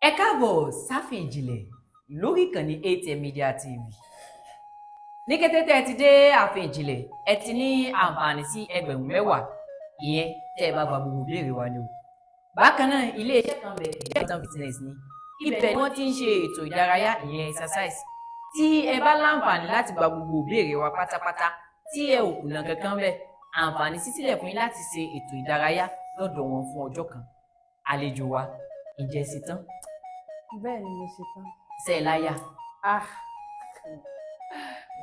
Ẹ káàbọ̀ sáfìn ìjìnlẹ̀ lórí ìkànnì ATM Media TV. Ní kété tẹ́ ẹ ti dé ààfin ìjìnlẹ̀, ẹ ti ní àǹfààní sí 10,000, ìyẹn tẹ́ ẹ bá gba gbogbo ìbéèrè wa ni o. Bákan náà, ilé iṣẹ́ kan bẹ̀, Titan Fitness ni. Ibẹ̀ ni wọ́n ti ń ṣe ètò ìdárayá, ìyẹn exercise. Tí ẹ bá láǹfààní láti gba gbogbo ìbéèrè wa pátápátá, tí ẹ ò kùnà kankan bẹ́ẹ̀, àǹfààní sí sílẹ̀ fún yín láti ṣe ètò ìdárayá lọ́dọ̀ wọn fún ọjọ́ kan. Àlejò wa, ǹjẹ́ ṣe tán? Bẹ́ẹ̀ ni, mo ṣe tán. Ṣe é láyà? Ah,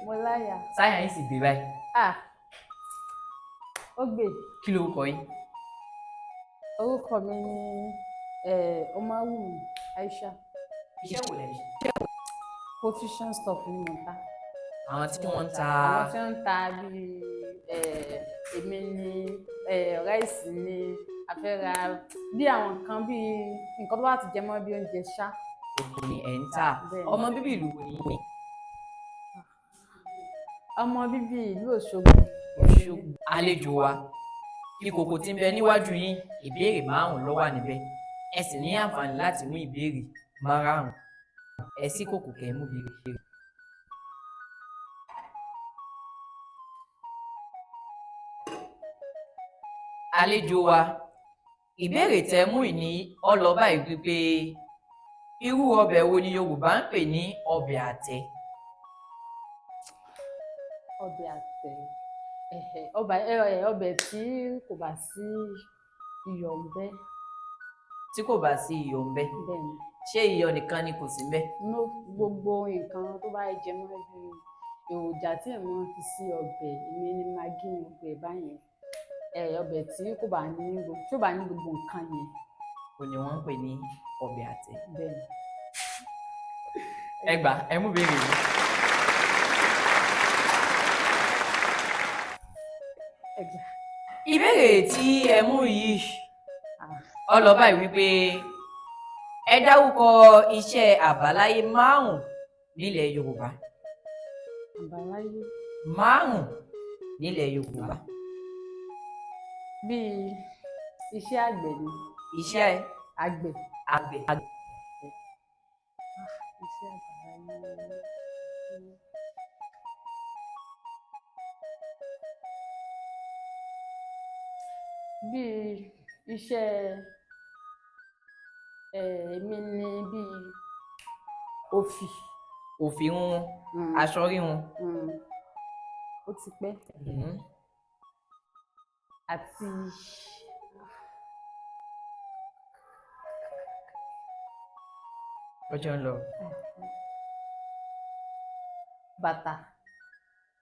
mo láyà. Sáyà yín sì gbé báyìí? Ah, ó gbè. Kí ló kọ yín? Orúkọ mi ni Ọmọwùmí Aisha. Iṣẹ́ wo lẹ ń ṣe? Provision store ni mo ń ta. Àwọn tí wọ́n ń ta? Àwọn tí wọ́n ń ta bíi èmi ni rice ni a fẹ́ ra, bí àwọn nǹkan bíi nǹkan tó bá ti jẹ mọ́ bí oúnjẹ ṣá. Òun ni ẹ̀ ń tà? Bẹ́ẹ̀. Ọmọ bíbí ìlú wo ni yín? Ọmọ bíbí ìlú Òṣogbo. Òṣogbo. Àlejò wa, ìkòkò tí ń bẹ níwájú yín, ìbéèrè márùn ló wà níbẹ̀. Ẹ sì ní àǹfààní láti mú ìbéèrè márùn. Ẹ sí kòkò kẹ́ ẹ mú ìbéèrè. Àlejò wa, ìbéèrè tẹ́ mú ìní ọlọ báyìí wípé, irú ọbẹ̀ wo ni Yorùbá ń pè ní ọbẹ̀ àtẹ? Ọbẹ̀ àtẹ, ẹ̀hẹ̀, ọbẹ̀ ọbẹ̀ tí kò bá sí iyọ̀ ń bẹ. Tí kò bá sí iyọ̀ ń bẹ? Bẹ́ẹ̀ ni. Ṣé iyọ̀ nìkan ni kò sí ń bẹ? No, gbogbo nǹkan tó bá jẹ mọ́ bí èròjà tí èèyàn máa ń fi sí ọbẹ̀, èmi ni magí ni gbogbo ẹ̀ báyẹn, ọbẹ̀ tí kò bá ní gbogbo tí ò bá ní gbogbo nǹkan yẹn. Kò ní wọ́n ń pè ní ọbẹ̀ àtẹ. Bẹ́ẹ̀ ni. Ẹ gbà, ẹ mú béèrè yìí. Ẹ gbà. Ìbéèrè tí ẹ mú yìí Ah, ó lọ báyìí wípé, ẹ dárúkọ iṣẹ́ àbáláyé márùn nílẹ̀ Yorùbá. Àbáláyé? Márùn nílẹ̀ Yorùbá. Bíi iṣẹ́ àgbẹ̀ ni. Iṣẹ́ àgbẹ̀. Àgbẹ̀. Iṣẹ́ àbáláyé, bíi iṣẹ́ èmi ni bíi òfì. Òfì híhun, aṣọ híhun. Ó ti pẹ́. Àti Ọjọ́ ń lọ. Bàtà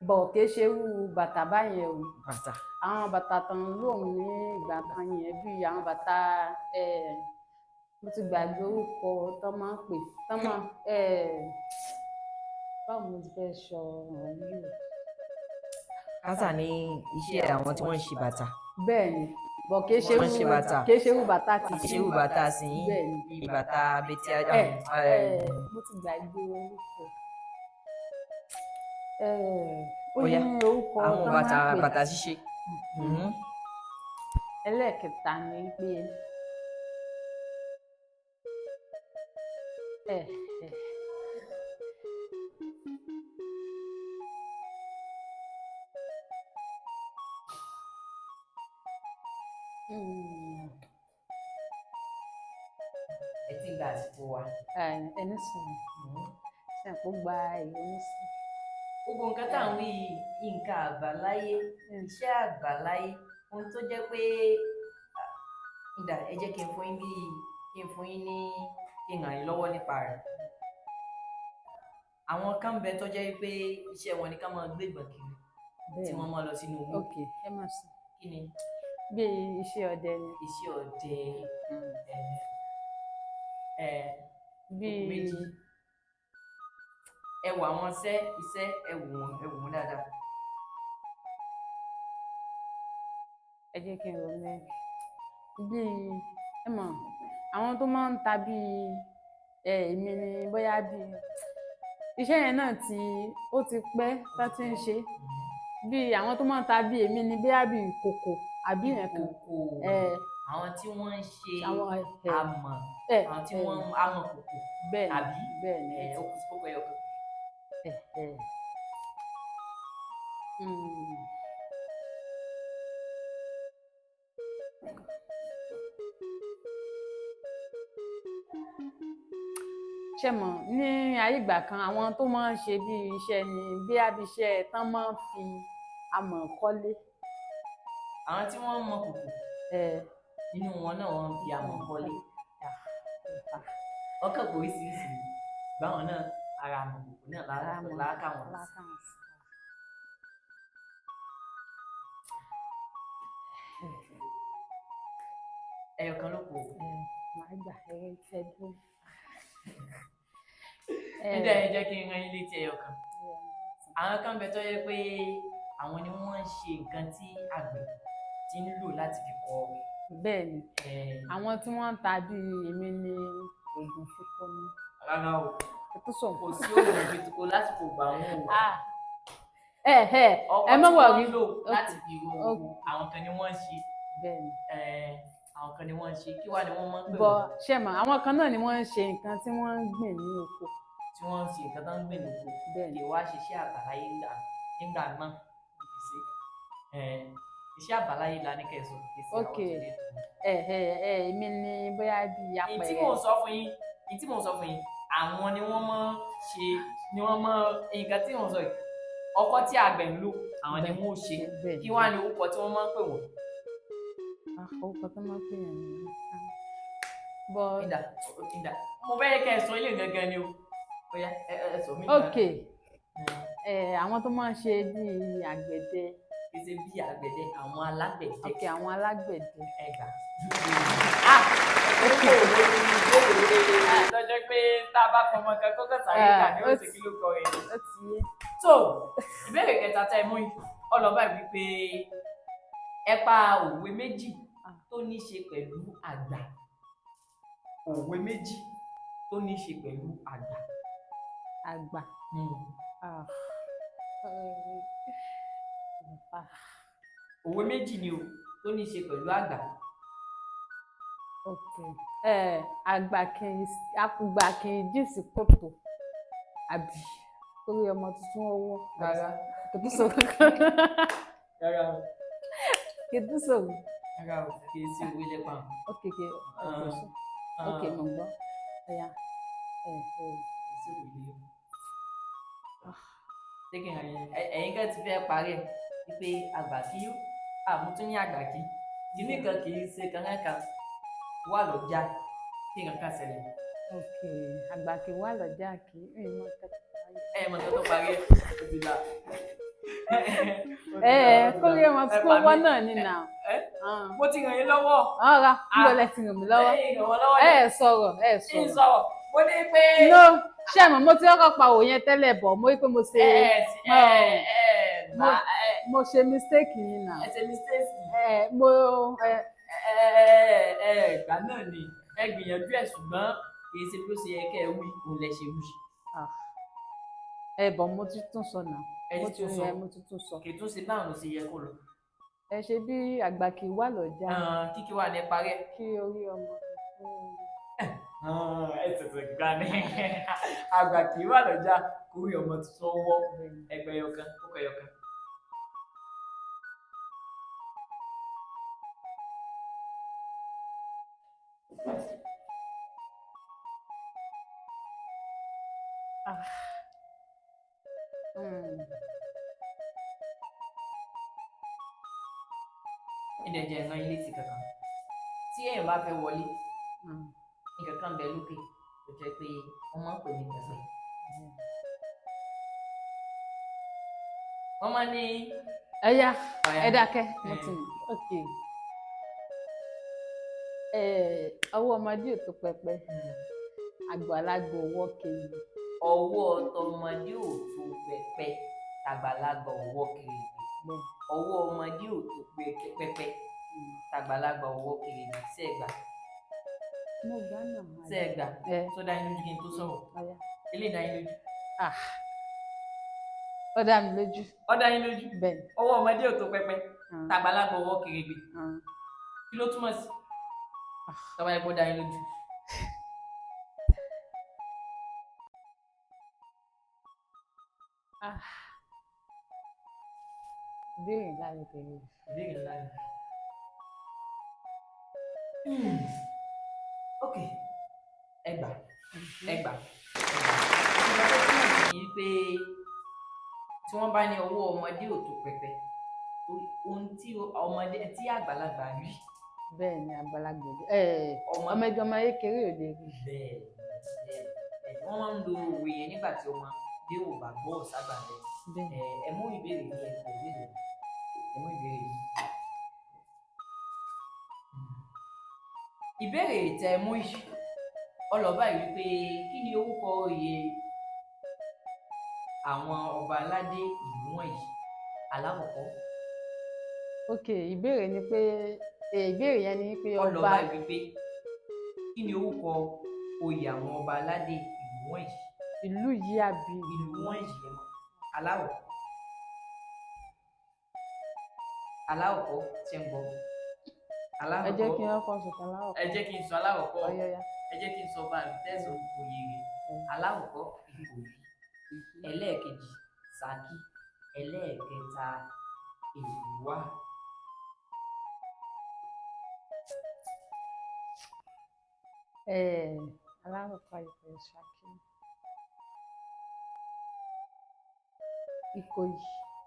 bọ̀, kìí ṣe irú bàtà báyẹn o. Bàtà. Àwọn bàtà tó ń lò ní ìgbà kan yẹn, bíi àwọn bàtà mo ti gbàgbé orúkọ tó máa ń pè tó máa báwo mo ti fẹ́ sọ ọ̀rọ̀ yìí o? Kásà ní iṣẹ́ àwọn tí wọ́n ń ṣe bàtà. Bẹ́ẹ̀ ni, bọ̀ kìí ṣe Wọ́n ń ṣe irú bàtà. Kìí ṣe irú bàtà ti Kì í ṣe irú bàtà sí yín. Bẹ́ẹ̀ ni. Bíi bàtà abetí ajá. Mo ti gbàgbé orúkọ ó Ó yá, ní orúkọ àwọn tó bàtà máa ń pè. Bàtà ṣíṣe. Ẹlẹ́ẹ̀kẹta ni pé ẹ ẹ Ẹ ti ń gba àsìkò wa. Ẹni sọ̀rọ̀ ṣe àpò gba ìrònú sí. Gbogbo nǹkan tá à ń wí yìí, nǹkan àbáláyé, iṣẹ́ àgbáláyé, ohun tó jẹ́ pé ìdá, ẹ jẹ́ kí n fún yín bí kí n fún yín ní kí n ràn yín lọ́wọ́ nípa rẹ̀. Àwọn kan ń bẹ tó jẹ́ pé iṣẹ́ wọn ni ká máa gbé ìgbọ̀n kiri, tí wọ́n máa lọ sínú igbó. Ok, ẹ má sọ. Kí ni? Bí iṣẹ́ ọdẹ ni. Iṣẹ́ ọdẹ ẹ Bí méjì. Ẹ wò àwọn iṣẹ́, ẹ wò wọ́n dáadáa. Ẹ jẹ́ kí n rò mẹ́rin. Bí ẹ mọ̀, àwọn tó máa ń ta bíi èmi ni, bóyá bíi iṣẹ́ yẹn náà tí ó ti pẹ́ tá ti ń ṣe, bí àwọn tó máa ń ta bíi èmi ni, bóyá bíi ìkòkò àbí yẹn kan. Ìkòkò. Ẹ. Àwọn tí wọ́n ń ṣe Àwọn amọ̀, àwọn tí wọ́n ń amọ̀ kòkò, Bẹ́ẹ̀ ni. àbí? Bẹ́ẹ̀ ni. Ó kù sí kókó ẹyọ kan. Ẹ ẹ Mm. Ṣé mọ̀, ní ayé ìgbà kan, àwọn tó máa ń ṣe bí iṣẹ́ ni bí abiṣẹ́ tán máa ń fi amọ̀ kọ́lé. Àwọn tí wọ́n ń mọ kòkò, nínú wọn náà wọ́n ń fi amọ̀ kọ́lé. Wọ́n kàn pé oríṣiríṣi ni, báwọn náà ara amọ̀ kòkò náà láàkà wọn sí. Ẹyọ kan ló kù o. Màá gbà ẹ fẹ́ dúró. Nígbà yẹn, jẹ́ kí n rán yín létí ẹyọ kan. Àwọn kan bẹ tó yẹ pé àwọn ni wọ́n ń ṣe nǹkan tí àgbẹ̀ ti ń lò láti fi kọ. Bẹ́ẹ̀ ni, àwọn tí wọ́n ń ta bíi èmi ní oògùn fífọ́ ní. Rárá o. Ẹ tó sọ. Kò sí oògùn fìtìkọ lásìkò gbà wọn o. Ẹ ẹ Ọkọ̀ ẹ tí má wọ́n wọrí. ń lò láti fi ro oko, àwọn kan ni wọ́n ń ṣe. Bẹ́ẹ̀ ni. Àwọn kan ni wọ́n ń ṣe. Kí wàá ni wọ́n máa ń pè Bọ wọ́n? Ṣe mọ̀, àwọn kan náà ni wọ́n ń ṣe nǹkan tí wọ́n ń gbìn ní oko. Tí wọ́n ń ṣe nǹkan tó ń gbìn lóko. Bẹ́ẹ̀ ni. Kì í wá ṣiṣẹ́ àbáláyé nígbà náà kì í ṣe iṣẹ́ àbáláyé la ní kẹsàn kì í ṣe àwọn tó lè tó. Ẹ ẹ ẹ èmi ní bóyá bíi Ìyí tí apẹ̀rẹ̀. mò ń sọ fún yín, ìyí tí mò ń sọ fún yín, àwọn ni wọ́n máa ń ṣe, ni wọ́n máa nǹkan tí mò ń sọ yìí, ọkọ́ tí àgbẹ̀ ń lò, àwọn ni wọ́n ó ṣe. Bẹ́ẹ̀ ni. Kí wàá ní orúkọ tí wọ́n máa ń pè wọ́n? Ah, orúkọ tó máa ń pè yàn nìyẹn. Bọ Ìdà ìdà, mo fẹ́ kẹ́ ẹ sọ ilé gangan ni o. Ó yá, ẹ sọ mí. Ok, àwọn tó máa ń ṣe bíi àgbẹ̀dẹ. Kì í ṣe bí àgbẹ̀dẹ, àwọn alágbẹ̀dẹ. Ok, àwọn alágbẹ̀dẹ. Ẹgbà. Ah! Ó lórí lọ́jọ́ pé tá a bá fọmọ kan kọ́kọ́ sáré kà ní oṣù kí ló kọ rẹ̀. Ó ti yé. So ìbéèrè kẹta tẹ́ ẹ mú yìí ọlọ́ba wípé ẹ pa òwe méjì tó ní ṣe pẹ̀lú àgbà. Òwe méjì tó ní ṣe pẹ̀lú àgbà. Àgbà. Ah. Ah. Òwe méjì ni o tó ní ṣe pẹ̀lú àgbà. Ok, àgbà kì í jìn sí kòtò àbí torí ọmọ tuntun ọwọ́. Rárá. Kò tún sọ̀rọ̀ kan. Rárá o. Kò tún sọ̀rọ̀. Rárá o, kì í sí òwe lẹ́pà. Ok, ok, mo gbọ́, ọ̀ya ẹ ẹ. Kì í sí òwe lẹ́pà. Ṣé kí n rìn ẹ̀yin kan ti fẹ́ parí ẹ̀ wípé àgbà kí yó àmútún ní àgbà kí kíní kan kì í ṣe kankan wà lọ́jà kí nǹkan kan ṣẹlẹ̀. Ok, àgbà kì í wà lọ́jà kì í rìn mọ́ kẹta. Ẹ mọ̀ tó parí ẹ̀, ó ti là. Ẹ ẹ kórè ọmọ tuntun ọwọ́ náà ni nà. Ẹ mo ti ràn yín lọ́wọ́. Ọ̀rá ń lọ lẹ ti ràn mí lọ́wọ́. Ẹ ràn wọ́n lọ́wọ́. Ẹ ẹ sọ̀rọ̀, ẹ kí n sọ̀rọ̀. sọ̀rọ̀, mo ní pé. No, ṣé ẹ mọ̀, mo ti kọ́kọ́ pa òun yẹn tẹ́lẹ̀ bọ̀, mo rí pé mo ṣe ẹ ẹ ẹ bá ẹ mo ṣe mistake yìí nà. Ẹ ṣe mistake. Ẹ mo ẹ Ẹ ẹ ìgbà náà ni ẹ gbìyànjú ẹ, ṣùgbọ́n kì í ṣe bí ó ṣe yẹ kẹ́ ẹ wí òun lẹ ṣe wí. Ah. Ẹ bọ̀, mo ti tún sọ nà. Ẹ Mo ti tún sọ. Ẹ mo ti tún sọ. Kì í tún ṣe báwọn ló ṣe yẹ kó lọ. Ẹ ṣe bí àgbà kì í wà lọ́jà Kíkí wà ní parí ẹ. kí orí ọmọ tuntun. Ẹ tètè gbà ní àgbà kì í wà lọ́jà kó rí ọmọ tuntun wọ́. Ẹgbẹ́ ẹyọkan, kókó ẹyọkan. Ah. Ìdẹ̀jẹ̀ ìran ilé ti kankan tí èèyàn bá fẹ́ wọlé, nǹkan kan bẹ lókè tó jẹ́ pé wọ́n máa ń pè ní pẹpẹ. Wọ́n máa ń ní. Ẹ yá. Ọ̀yá. Ẹ dákẹ́, mo ti mọ̀. Ok, ẹ ọwọ́ ọmọdé ò tó pẹpẹ, àgbàlagbà ọwọ́ kejì. Ọwọ́ tọmọdé ò tó pẹpẹ, tàgbàlagbà ọwọ́ kiri. Bẹ́ẹ̀. Ọwọ́ ọmọdé ò tó pẹpẹ, tàgbàlagbà ọwọ́ kiri. Sẹ́ẹ̀gbà? Mo gbà náà. Sẹ́ẹ̀gbà? Ẹ. Tó dá yín lójú kí n tó sọ̀rọ̀? Ọ̀yá. Eléyìí dá yín lójú? Ah, ó dá mi lójú. Ó dá yín lójú? Bẹ́ẹ̀ ni. Ọwọ́ ọmọdé ò tó pẹpẹ, Ah, tàgbàlagbà ọwọ́ kiri, ah. kí ló túmọ̀ sí? Tọ́ba yẹ kó dá yín lójú. Ah. Ìbéèrè ńlá ni tèmi. Ìbéèrè ńlá ni. Ok, ẹ gbà, ẹ gbà. Ìgbà tó túmọ̀ sí pé tí wọ́n bá ní ọwọ́ ọmọdé ò tó pẹpẹ, ohun tí ọmọdé tí àgbàlagbà rí. Bẹ́ẹ̀ ni, àgbàlagbà Ọmọ ọmọdé, ọmọ kékeré ò lè rí. Bẹ́ẹ̀ bẹ́ẹ̀ bẹ́ẹ̀, wọ́n máa ń lo òwe yẹn nígbà tí ọmọdé ò bá gbọ́ ságbà rẹ̀. Bẹ́ẹ̀. Ẹ mú ìbéèrè yìí, ẹ kò béèrè. Ẹ mú ìbéèrè yìí. Ìbéèrè tẹ mú yìí ọlọ́ba yìí wípé kí ni orúkọ oyè àwọn ọba aládé ìlú wọ̀nyí? Alákọ̀ọ́kọ́. Ok, ìbéèrè ni pé ìbéèrè yẹn ni pé ọba Ọlọ́ba yìí wípé kí ni orúkọ oyè àwọn ọba aládé ìlú wọ̀nyí? Ìlú yìí àbí? Ìlú wọ̀nyí. Ẹ mọ̀, aláwọ̀ aláwọ̀kọ́ ṣe ń gbọ́. Ẹ jẹ́ kí Aláwọ̀kọ́. n kọ́kọ́ sọ̀tàn aláwọ̀. Ẹ jẹ́ kí n sọ aláwọ̀kọ́. Ọ̀yọ̀yà. Ẹ jẹ́ kí n sọ bá a tẹ̀sán oyè rẹ̀. Aláwọ̀kọ́, Ìkòyí. Ẹlẹ́ẹ̀kejì, Ṣakí. Ẹlẹ́ẹ̀kẹta, Èrúwà. Alákọ̀ọ́kọ́, Ìkòyí, Ṣakí, Ìkòyí.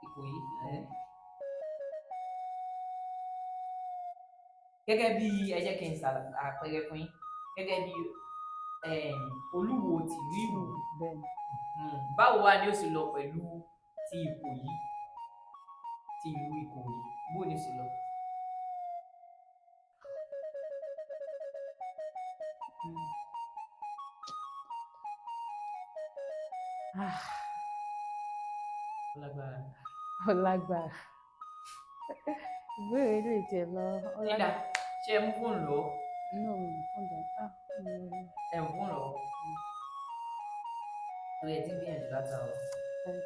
Ìkòyí ẹ̀. Gẹ́gẹ́ bí, ẹ jẹ́ kí n ṣàpẹẹrẹ fún yín gẹ́gẹ́ bí Olúwo tìlú Ìwó. Bẹ́ẹ̀ ni. Báwo wá ni ó sì lọ pẹ̀lú ti Ìkòyí, ti ìlú Ìkòyí, bó ni ó sì lọ? Ah, Ó lágbára. Ó lágbára, ìbéèrè lè tiẹ̀ lọ. Ó Nígbà lágbára. ṣé ẹ mú fóònù lọ? No, fún ah, mi ò rí. Ẹ mú fóònù lọ torí ẹ ti ń gbìyànjú látàárọ̀. Bẹ́ẹ̀.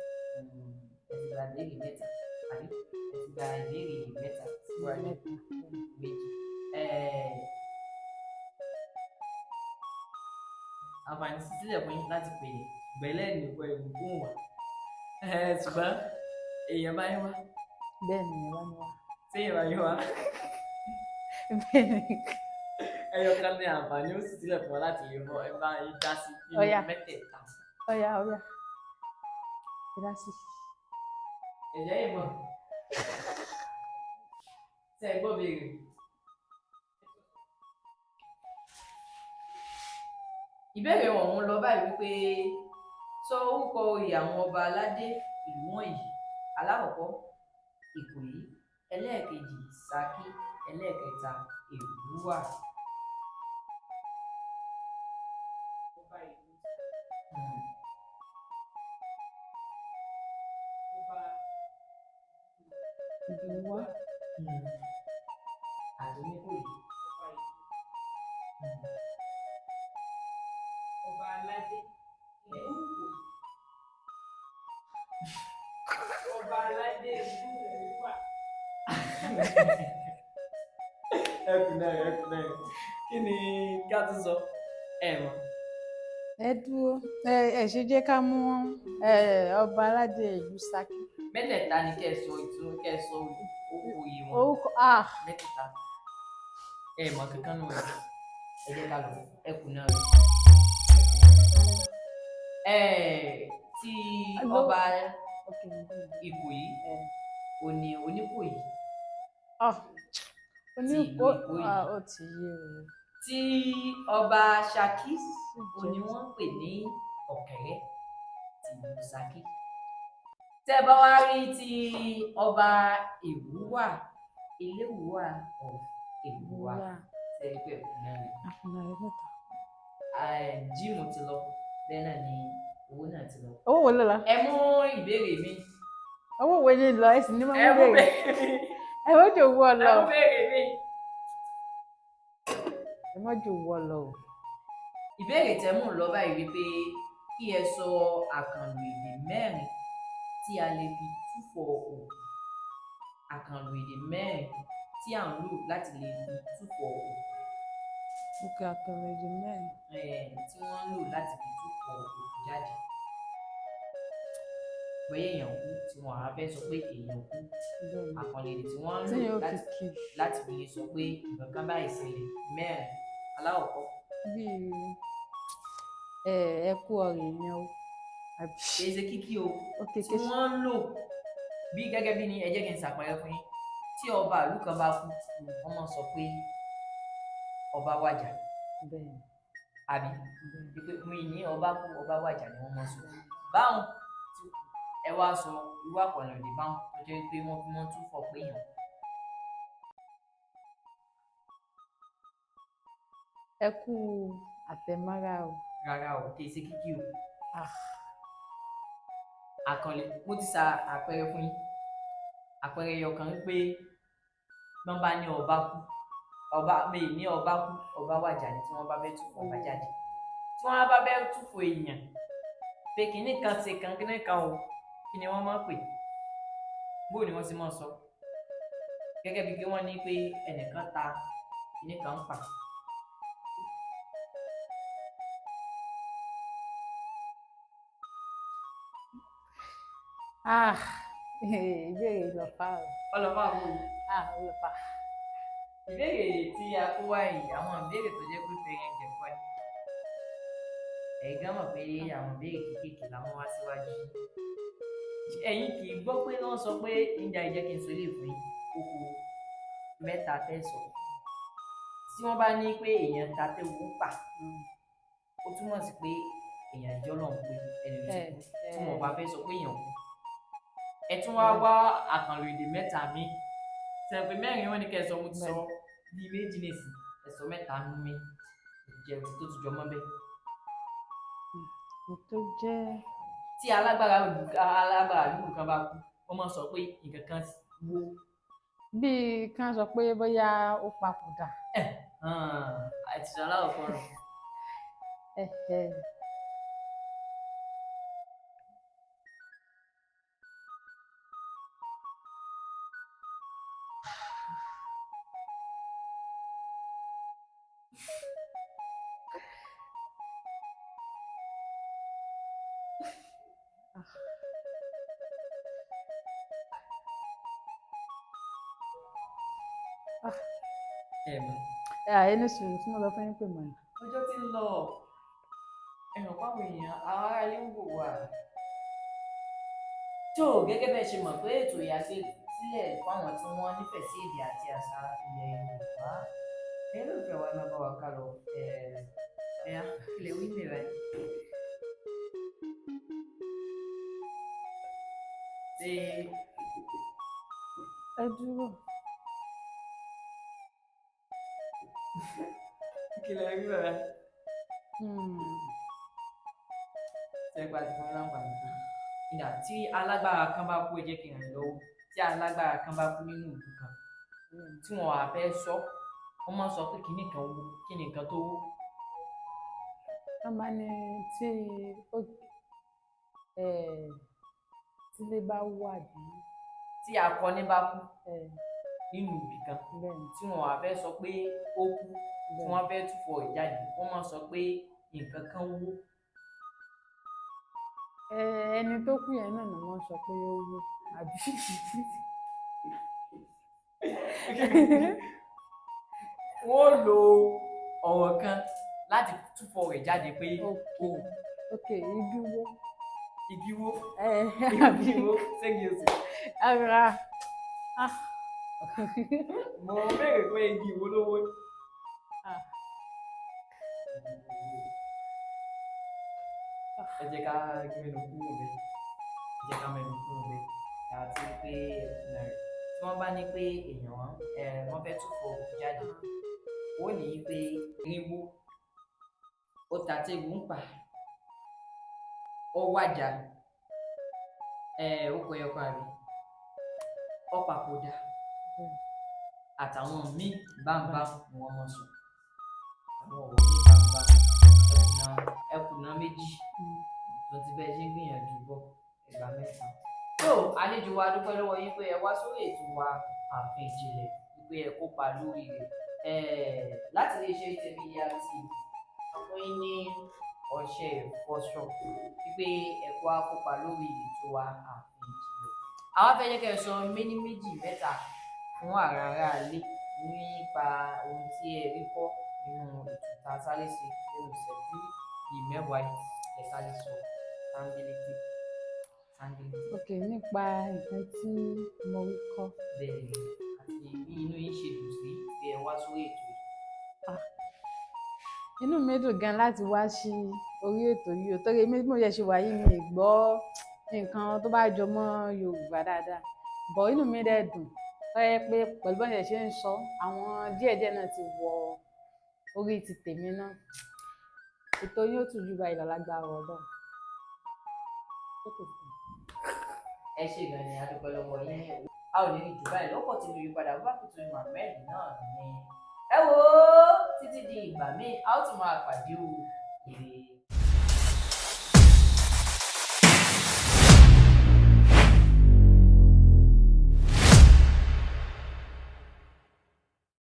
Ẹ ti gba ìbéèrè mẹ́ta, àbí ẹ ti gba ìbéèrè mẹ́ta síwájú? Mẹ́ta. Méjì. Àǹfààní sí sílẹ̀ fún yín láti pè é gbẹ̀lẹ́ nìkan ẹ̀rù fún wa. Ṣùgbọ́n èèyàn bá yín wá. Bẹ́ẹ̀ ni, ẹ bá mi wá. Ṣé èèyàn bá yín wá? Bẹ́ẹ̀ ni. Ẹyọ kan ní àǹfààní ó sì sílẹ̀ fún wa láti lè mọ ẹ bá yín dá sí nínú Ọ̀yá. mẹ́tẹ̀ẹ̀ta. Ọ̀yá, ọ̀yá, ẹ dá sí. Ẹ̀jẹ̀ yìí mọ̀ ṣe é gbọ́ béèrè. Ìbéèrè ọ̀hún lọ báyìí wípé sọ orúkọ oyè àwọn ọba aládé ìlú wọ̀nyí: alákọ̀ọ́kọ́, Ìkòyí; ẹlẹ́ẹ̀kejì, Ṣakí; ẹlẹ́ẹ̀kẹta, Èrúwà. Ọba ìlú ọba Ìlú wa. Àti Oníkòyí. Ọba ìlú ọba aládé ìlú Ìkòyí, ọba aládé ìlú Èrúwà. Ẹkùn náà, ẹkùn náà, kí ni ká tún sọ ẹ mọ̀? Ẹ dúró, ẹ ṣe jẹ́ ká mú ọba aládé ìlú Ṣakí. Mẹ́tẹ̀ẹ̀ta ni kẹ́ ẹ sọ ìtún, kẹ́ ẹ sọ orúkọ oyè wọn. Orúkọ, ah. Mẹ́tẹ̀ẹ̀ta. Ẹ mọ̀ kankan nù ẹ. Ẹ jẹ́ ká lọ, ẹkùn náà ẹ ti ọba Ok, mo gbọ́. Ìkòyí Ẹ. òní Oníkòyí Ah, ti ìlú oníkó Ìkòyí. Ah, ó ti yé o. Tí ọba Ṣakí Sì òní jẹ́. wọ́n ń pè ní Ọ̀kẹ́rẹ́ ti ìlú Ṣakí. Tẹ́ bá wá rí ti ọba Èrúwà, Eléwùwà of Èrúwà, Wà. tẹ́ ẹ pé ẹkùn náà rẹ̀. Àfúnà rẹ mẹ́ta. Jíìmù ti lọ, bẹ́ẹ̀ náà ni owó náà ti lọ. Owó wo ló lọ? Ẹ mú ìbéèrè mi. Owó wo ni lọ? Ẹ sì ní Ẹ máa mú mú bèrè. béèrè. Ẹ mọ́ jò wọ́ Ẹ lọ. mú béèrè mi. Ẹ mọ́ jò wọ́ lọ o. Ìbéèrè tẹ́ mú lọ báyìí wípé kí ẹ sọ àkànlò èdè mẹ́rin tí a lè fi túfọ̀ òkú. Àkànlò èdè mẹ́rin tí à ń lò láti lè fi túfọ̀ òkú. Òkè àkànlò èdè mẹ́rin. Tí wọ́n ń lò láti fi túfọ̀ òkú jáde. Bóyá èèyàn kú tí wọ́n á fẹ́ sọ pé èèyàn kú, Bẹ́ẹ̀ni. àkànlò èdè tí wọ́n ń Tí lò yóò fi láti kí láti fi lè sọ pé nǹkan kan báyìí ṣẹlẹ̀ mẹ́rin. Alákọ̀ọ́kọ́, bíi ẹ ẹ kú ọ̀rọ̀ èèyàn o. Àbí kì í ṣe kíkí o, ok tí kí wọ́n ń lò bí gẹ́gẹ́ bí ni ẹ jẹ́ kí n ṣàpẹẹrẹ fún yín. Tí ọba ìlú kan bá kú, wọ́n máa ń sọ pé ọba wàjà, bẹ́ẹ̀ni àbí bẹ́ẹ̀ni. wípé mi ní ọba kú, ọba wàjà ni wọ́n máa ń sọ. Báwọn tí ẹ wá sọ irú àkànlò èdè báwọn tó jẹ́ pé wọ́n fi wọ́n túfọ̀ pé èèyàn kú. Ẹ kú àtẹ̀mọ́ra o. Rárá o, kì í ṣe kíkí o. Ah, Àkànlè mo ti sa àpẹẹrẹ fún yín. Àpẹẹrẹ ẹyọ kan wípé wọ́n bá ní ọba kú, ọba mi ní ọba kú, ọba wàjà ni tí wọ́n bá fẹ́ túfọ̀ ọba jáde. Tí wọ́n bá fẹ́ túfọ̀ èèyàn pé kinní kan ṣe kan kinní kan o, kí ni wọ́n máa ń pè? Bó ni wọ́n ti máa ń sọ? Gẹ́gẹ́ bí pé wọ́n ní pé ẹnìkan ta kinní kan ń pa. Ah, ìbéèrè lọ fà o. Ọlọ́pàá wo? Ah, ó lọ fà. Ìbéèrè tí a kó wá yìí, àwọn ìbéèrè tó jẹ́ pé fẹ́rẹ̀ ń jẹ̀kọ́ ni. Ẹ̀yin gan mọ̀ pé àwọn ìbéèrè kéékèèké la mú wá síwájú yìí. Ẹ̀yin kì í gbọ́ pé wọ́n sọ pé ìjà ìjẹ́ kí n sọ eléyìí fún yín, ó kù mẹ́ta tẹ́ sọ. Tí wọ́n bá ní pé èèyàn ta tẹ́wọ́ ń pa, ó túmọ̀ sí pé èèyàn jọ́ lọ́hùn pé ẹni tó Ẹ kú tí wọ́n bá fẹ́ sọ pé èèyàn kú. Ẹ tún wá wá àkànlò èdè mẹ́ta míì. Sẹ̀pẹ̀ pé mẹ́rin wọ́n ní kẹ́ ẹ sọ, mo ti sọ bíi méjì nìsín, ẹ sọ mẹ́ta mi jẹ tó tún jọ mọ́ bẹ́ẹ̀. Tó jẹ́ Tí alágbára alágbára ìlú kan bá kú, wọ́n máa ń sọ pé nǹkan kan wó. Bíi kí wọ́n sọ pé bóyá ó papòdà. Àti sọ aláwọ̀ rẹ̀. Ẹ ẹ Ẹ mọ̀. Ẹ à ẹni sùúrù tí mo lọ fún yín pè mọ́ ni. Ọjọ́ tí ń lọ, ẹ̀ràn pàwọn èèyàn àwọn aráalé ń wò wá. Tó gẹ́gẹ́ bẹ́ẹ̀ ṣe mọ̀ pé ètò ìyàgbé sílẹ̀ fáwọn tí wọ́n nífẹ̀ẹ́ sí èdè àti àṣà ilẹ̀ Yorùbá. Ẹ̀yin olólùfẹ́ wa, ẹ máa bá wa ká lọ. Ẹ̀yà kílẹ̀ wí mi rẹ̀. Ṣé Ẹ dúró. kílẹ̀ rí rẹ̀? Hmm. Ṣé gba ti fún mi láǹfààní tó? Ìdá tí alágbára kan bá kú, ẹ jẹ́ kí n ràn yín lọ́wọ́. Tí alágbára kan bá kú nínú ìlú kan, tí wọn wá fẹ́ sọ, wọ́n máa ń sọ pé kinní kan wó, kí ni nǹkan tó wó? Wọ́n máa ní tí ó tílé bá wó àbí Tí akọni bá kú ẹ nínú ibì kan, bẹ́ẹ̀ni tí wọn wá fẹ́ sọ pé ó kú, tí bẹ́ẹ̀ni. wọ́n fẹ́ túfọ̀ rẹ̀ jáde, wọ́n máa ń sọ pé nǹkan kan wó. Ẹ ẹni tó kú yẹn náà ni wọ́n sọ pé ó wó àbí. Wọ́n lo ọ̀rọ̀ kan láti túfọ̀ rẹ̀ jáde pé ó Ok ok, igi wó. Igi wó, Ẹ àbí igi wó, ségi oṣù. Ara. Ah. Mo béèrè pé igi wo ló wó. Ah. Ẹ jẹ́ ká mẹ́nu kúrò bẹ́ẹ̀. Ẹ jẹ́ ká mẹ́nu kúrò bẹ́ẹ̀. Àti pé tí wọ́n bá ní pé èèyàn wọ́n fẹ́ túfọ̀ òkú jáde, ó ní pé irinwó, ó ta tẹ́gùn ń pa, ó wàjà, ó kọ ẹyọkan àbí, ó papòdà, àtàwọn míì bámbám ni wọ́n mọ̀ sọ. Àwọn ọ̀rọ̀ míì bámbám. Ẹkùnà méjì tó ti bẹ́ẹ̀ ṣe ń gbìyànjú bọ̀ ìgbà mẹ́ta. Tó àlejò wa, dúpẹ́ lọ́wọ́ yín pé ẹ wá sórí ètò wa Ààfin Ìjìnlẹ̀, wípé ẹ kópa lórí rẹ̀. Láti iléeṣẹ́ ATM Media TV, a fún yín ní ọṣẹ ìfọṣọ wípé ẹ kú akópa lórí ètò wa Ààfin Ìjìnlẹ̀. Àwa fẹ́ jẹ́ kẹ́ ẹ sọ méní, méjì, mẹ́ta fún àwọn aráalé nípa ohun tí ẹ rí kọ́ nínú ètò tá a sáré ṣe nínú ìṣẹ́jú bíi 10 yìí. Ẹ sáré sọ sáńgílítì sáńgílítì. Ok, nípa nǹkan tí mo rí kọ́. Bẹ́ẹ̀ ni, àti bí inú yín ṣe dùn sí bí ẹ wá sórí ètò yìí. Inú mi dùn gan láti wá sí orí ètò yìí o, torí èmi bí mo ṣe wà yìí, mi ì gbọ́ nǹkan tó bá jọ mọ́ Yorùbá dáadáa, but inú mi dẹ̀ dùn tó yẹ pé pẹ̀lú bọ́n ṣe ń sọ, àwọn díẹ̀díẹ̀ náà ti wọ orí ti tèmi náà. Ètò yín ó tún ju báyìí lọ lágbára Ọlọ́run. Ẹ ṣe gan ni, a dúpẹ́ lọ́wọ́ yín. A ò ní rí jù báyìí lọ́pọ̀ tí mo yí padà bá kùtù Muhammed náà ni. Ẹ wo, títí di ìgbà míì, a ó tún máa pàdé o. Ire.